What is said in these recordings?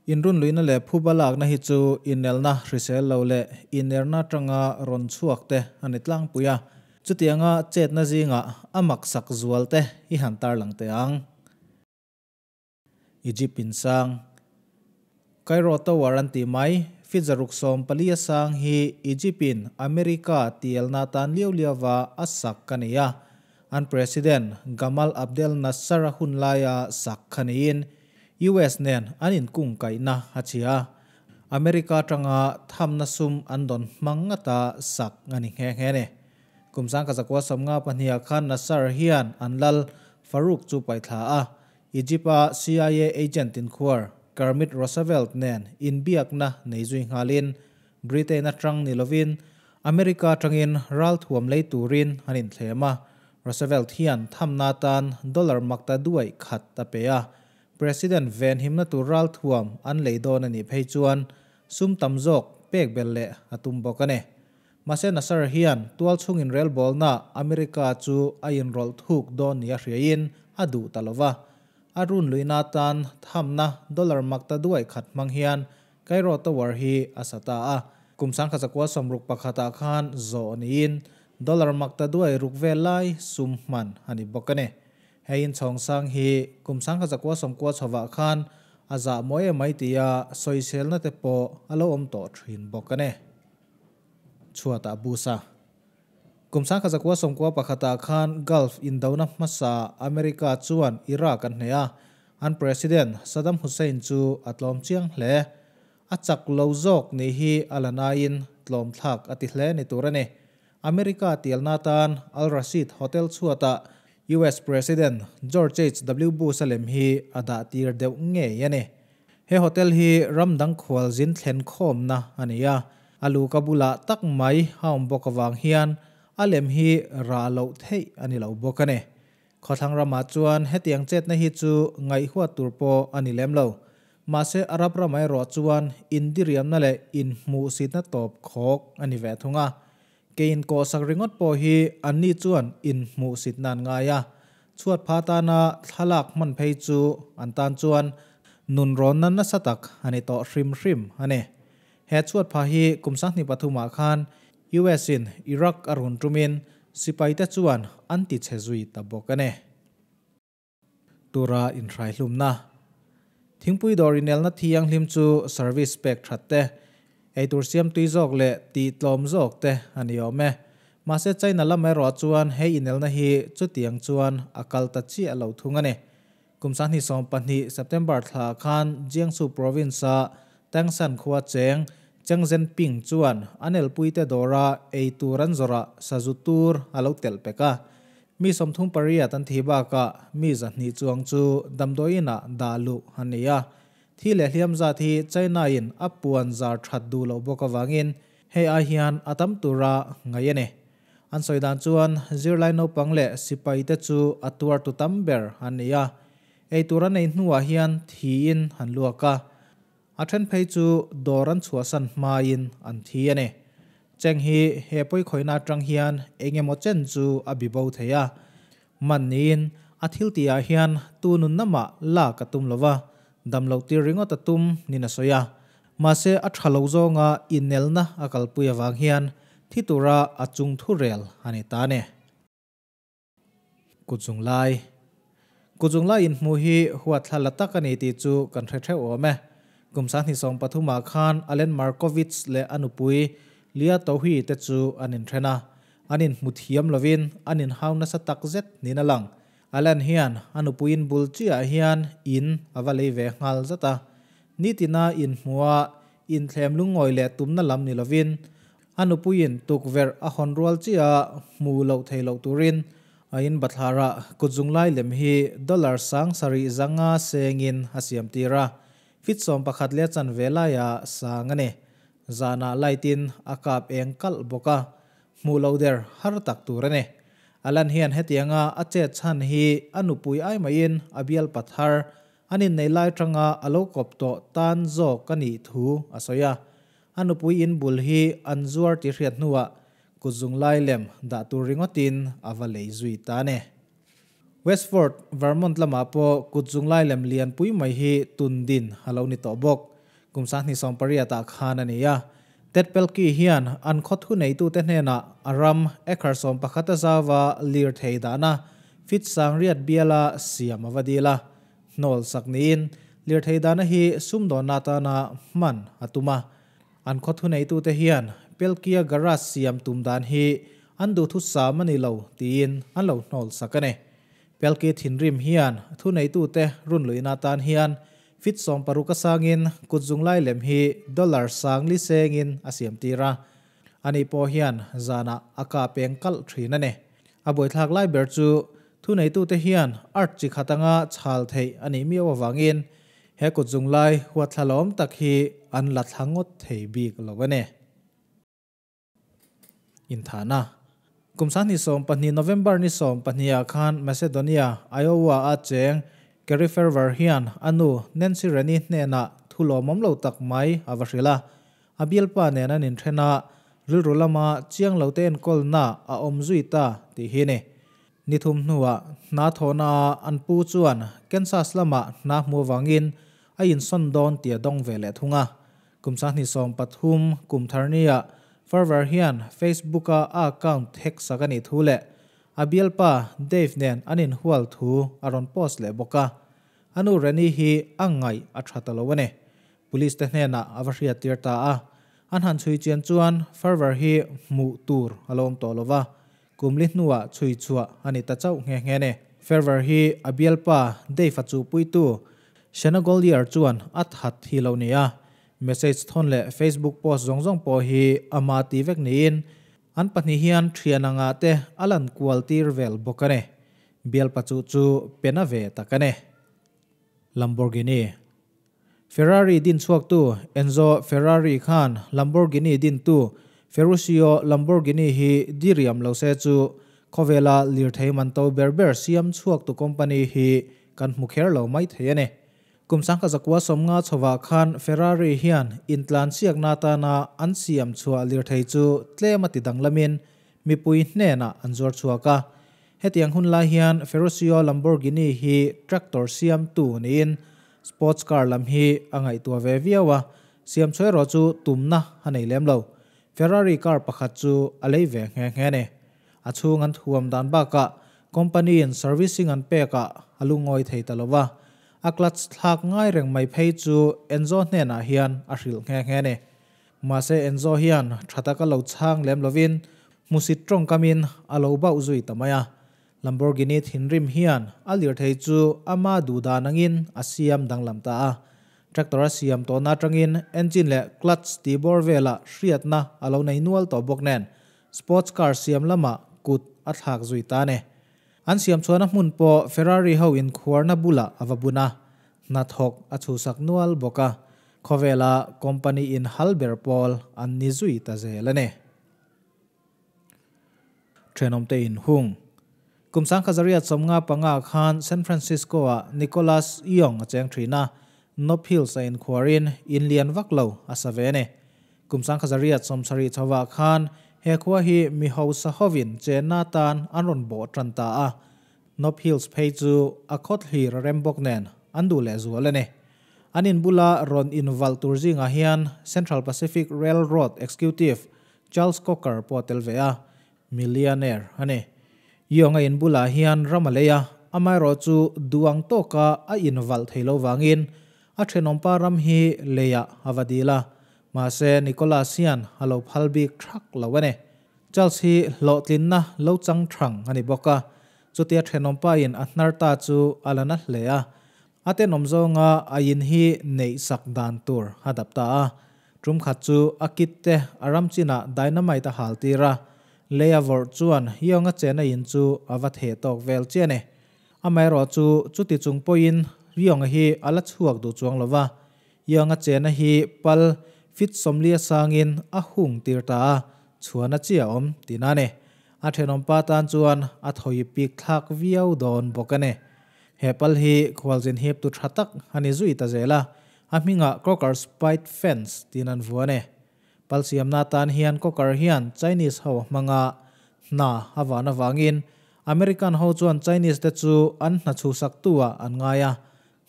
Inrunluihna leh phuba lakna hi chu inelna hrisel lo leh inerna atanga rawn chhuak te a ni tlangpui a, chutianga chetna zingah a maksak zual te i han tarlang teh ang. Egypt in sang. Cairo Tower an tih mai, feet 640 a sang hi Egypt in America tielna atan liau liauva a sak a ni a. An President Gamal Abdel Nasser a hun laia sak kha niin US nen an inkungkaihna a chhia a. America atanga thamna sum an dawn hmang ngata sak a ni nghe nghe a ni. Kum 1952 ah khan Nasser hian an lal Farouk chu paihthla a, Egypt-a CIA agent inkhuar Kermit Roosevelt nen inbiakna nei zui nghalin Britain atang ni lovin America atangin ralthuam lei turin an inthlem a, Roosevelt hian thamna atan dollar makta duai khat a pe a, President venhimna tur ralthuam an lei dawn a nih phei chuan sum tam zawk pek belh leh a tum bawk a ni. Mahse Nasser hian tualchhung inrelbawlna America chu a inrawlh thuk dawn nia hriain a duh ta lo va. A runluihna atan thamna dollar makta duai khat hmang hian Cairo Tower hi a sa ta a. Kum 1961 ah khan zawh niin dollar makta duai ruk vel lai sum hman a ni bawk a ni. Hei inchhawng sang hi kum 1990 chhovah khan a zah mawi em mai tia sawiselna te pawh a lo awm tawh thin bawk a ni. Chhuatah bus a. Kum 1991 ah khan Gulf indona hmasa America chuan Iraq an hneh a, an President Saddam Hussein chu a tlawm chiang hle. A chak lo zawk nih hi a la naiin tlawm thlak a ti hle ni tur a ni. America tialna atan Al Rashid Hotel chhuatah US President George HW Bush a lem hi a dah tir deuh ngei a ni. He hotel hi ram dang khualzin thlen khawmna a ni a, a luka bulah tak mai a awm bawk avang hian a lem hi rah loh theih a ni lo bawk a ni. Khawthlang ramah chuan hetiang chetna hi chu ngaihhuat tur pawh a ni lem lo. Mahse Arab ramah erawh chuan indiriamna leh inhmuhsitna tawp khawk a ni ve thung a. Keiin kawhsak ringawt pawh hi anni chuan inhmuhsitna an ngai a, chhuat pha tana thlalak hman phei chu an tan chuan nunrawnna nasa tak a ni tawh hrim hrim a ni. He chhuat pha hi kum 2003 ah khan US in Iraq a run tumin sipaite chuan an ti chhe zui ta bawk a ni. Tura inhraihlumna. Thingpui dawr inelna thianghlim chu service pek that te, eitur siam tui zawk leh tih tlawm zawk te a ni awm e. Mahse China lam erawh chuan hei inelna hi chutiang chuan a kal ta chiah lo thung a ni. Kum 2020 September thla khan Jiangsu Province-a Tangshan khua cheng Cheng Zhenping chuan an elpuite dawra eitur an zawrah sazu tur a lo telh pek a. Mi 38 an thi bakah mi 200 chuang chu damdawiinah dah luh an ni a. Thi leh hliam zat hi China-in a puan zar that duh loh bawk avangin hei ai hian a tam tura ngaih a ni. An sawi dan chuan zirlai naupang leh sipaite chu a tuartu tam ber an ni a. Eitur an ei hnuah hian thiin an luak a. A then phei chu dawr an chhuahsan hmain an thi a ni. Cheng hi he pawikhawihna atang hian eng emaw chen chu a bi bo thei a. Man niin a thil tihah hian tu nunna mah lak a tum lo va, dam loh tir ringawt a tum niin a sawi a. Mahse a tha lo zawnga inelna a kalpui avang hian thi tura a chung thu rel a ni ta a ni. Kutzung lai. Kutzung lai inhmuh hi huatthla la tak a ni tih chu kan hre theuh awm e. Kum 2013 ah khan Alen Markovits leh a nupui Lia Tohi te chu an inthen a. An inhmu thiam lovin an inhau nasa tak zet niin a lang. Alen hian a nupuiin bul chiah hian in a va lei ve nghal zat a. Nitina inhmuha inthlem lungawi leh tumna lam ni lovin A nupuiin tukverh a hawn rual chiah hmu loh thei loh turin a in bathlarah kutzunglai lem hi dollar 7500 sengin a siam tir a, feet 11 leh chanve laia sang a ni. Zanah light in a kap eng kalh bawk a, hmuh loh der har tak tur a ni. Alan hian hetianga a chet chhan hi a nupui ai maiin a bial pathar an innei lai tanga a lo kawp tawh tan zawk a nih thu a sawi a. A nupui in bul hi an zuar tih hriat hnuah kutzung lai lem dah tur ringawtin a va lei zui ta a ni. Westford, Vermont lamah pawh kutzung lai lem lianpui mai hi tun din a lo ni tawh bawk. Kum 2018 ah khan a ni a. Ted Pelkey hian an khaw thuneitute hnenah a ram acre 11 a zauva lirthei dahna feet 8000 biala siam a va dil a. Hnawl sak niin lirthei dahna hi sumdawnna atana hman a tum a. An khaw thuneitute hian Pelkey-a garage siam tum dan hi an duhthusam a ni lo tiin an lo hnawl sak a ni. Pelkey thinrim hian thuneitute runluihna atan hian Feet 60 a sangin kutzung lai lem hi dollar 4000 sengin a siam tir a. Ani pawh hian zanah a kah peng kalh thin a ni. A buaithlak lai ber chu thuneitute hian art chi khat anga chhal theih a nih miau avangin he kutzung lai huatthlalaawm tak hi an la thla ngawt thei bik lo a ni. Inthahna. Kum 2012 November ni 12 ah khan Macedonia, Iowa a cheng Kerry Ferver hian a nu Nancy Rennie hnenah thu lawmawm lo tak mai a va hrilh a. A bialpa nen an inthen a, rilru lama chiang lo te enkawlna a awm zui ta tih hi ni. Ni thum hnuah hna thawhna ah an pu chuan Kansas lamah hna hmu avangin a insawn dawn tih a dawng ve leh thung a. Kum 2013 kum thar nia Farver hian Facebook-a a account hack sak a nih thu leh a bialpa Dave nen an inhual thu a rawn post leh bawk a. A nu Rennie hi a ngaih a tha ta lo a ni. Police te hnenah a va hriattir ta a. An han chhui chian chuan Farver hi hmuh tur a lo awm tawh lo va, kum li hnuah chhui chhuah a ni ta chauh nghe nghe a ni. Farver hi a bialpa Dave a chuhpuitu Shana Goldier chuan a that hi lo ni a, Message thawn leh Facebook post zawng zawng pawh hi ama ti vek niin an pahnih hian thian anga te a lan kual tir vel bawk a ni. Bialpa chu chu pena ve tak a ni. Lamborghini Ferrari din chhuaktu Enzo Ferrari khan Lamborghini dintu Ferruccio Lamborghini hi diriam lo se chu khawvela lirthei man to ber ber siam chhuaktu company hi kan hmu kher lo mai thei a ni. Kum 1950 chhovah khan Ferrari hian intlansiakna atana an siam chhuah lirthei chu tlem a ti danglamin mipui hnenah an zuar chhuak a. Hetiang hun lai hian Ferruccio Lamborghini hi tractor siamtu niin sports car lam hi a ngaihtuah ve viau a, siam chhuah erawh chu tumna a nei lem lo. Ferrari car pakhat chu a lei ve nghe nghe a ni. A chhung an thuam dan bakah company-in servicing an pekah a lungawi thei ta lo va, a clutch thlak ngai reng mai phei chu Enzo hnenah hian a hrilh nghe nghe a ni. Mahse Enzo hian tha taka lo chhang lem lovin hmusit tawngkamin a lo bauh zui ta mai a. Lamborghini thinrim hian a lirthei chu ama duh dan angin a siam danglam ta a. Tractor a siam tawhna atangin engine leh clutch tih bawr velah hriatna a lo nei nual tawh bawk nen Sports car siam lamah kut a thlak zui ta a ni. An siam chhuahna hmun pawh Ferrari ho inkhuarna bulah a va bun a, hnathawk a chhuhsak nual bawk a, khawvela company in hal ber pawl an ni zui ta zel a ni. Thenawmte inhung. Kum 1955 khan San Francisco-ah Nicholas Young a cheng thin a, Nob Hills a inkhuarin in lian vak lo a sa ve a ni. Kum 1970 chhovah khan he khua hi mi hausa hovin chenna atan an rawn bawh tan ta a. Nob Hills phei chu a khawt hlir a rem bawk nen an duh leh zual a ni. An in bula rawn invalh tur zingah hian Central Pacific Railroad executive Charles Cocker pawh a tel ve a, millionaire a ni. Young a in bulah hian ram a lei a, amaherawh chu duh ang tawka a invalh thei lo vangin a thenawmpa ram hi leiah a va dil a, mahse Nicholas hian a lo phal bik thak lo a ni. Charles hi hlawhtlinna lo chang thang a ni bawk a, chutia thenawmpa in a hnar ta chu a la na hle a, a tenawm zawnga a in hi neih sak dan tur a dap ta a. Tum khat chu a kit te a ram chinah dynamite a hal tir a, lei a vawrh chuan Young a chena in chu a va theh tawk vel chiah a ni. Amaherawh chu chuti chung pawhin Young-a hi a la chhuak duh chuang lo va, Young-a chena hi pal fit 40 a sangin a hung tir ta a, chhuan a chiah awm tihna a ni. A thenawmpa tan chuan a thawi pik thlak viau dawn bawk a ni. He pal hi khualzin hip tu tha tak a ni zui ta zel a, a hmingah Crocker Spite Fence tiin an vuan e. Pal siamna atan hian Crocker hian Chinese ho a hmang a, hna a van avangin American ho chuan Chinese te chu an hna chhuhsaktu ah an ngai a,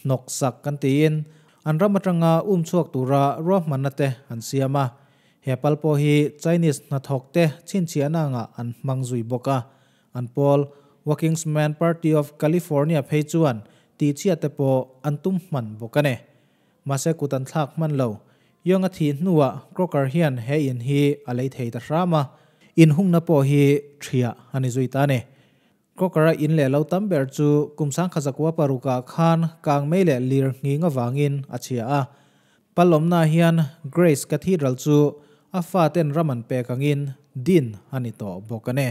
hnawksak kan tiin An ram atanga umchhuak tura ruahmanna te an siam a. He pal pawh hi Chinese hnathawk te chhinchhiahna anga an hmang zui bawk a. An pawl Workingsman Party of California phei chuan tihchhiat te pawh an tum hman bawk a ni. Mahse kut an thlak hman lo. Young a thih hnuah Crocker hian he in hi a lei thei ta hram a. Inhungna pawh hi thiah a ni zui ta a ni. Crocker-a in leh lo tam ber chu kum 1906-ah khan kangmei leh lir nghing avangin a chhia a. Palawmna hian Grace Cathedral chu a faten ram an pek angin din a ni tawh bawk a ni.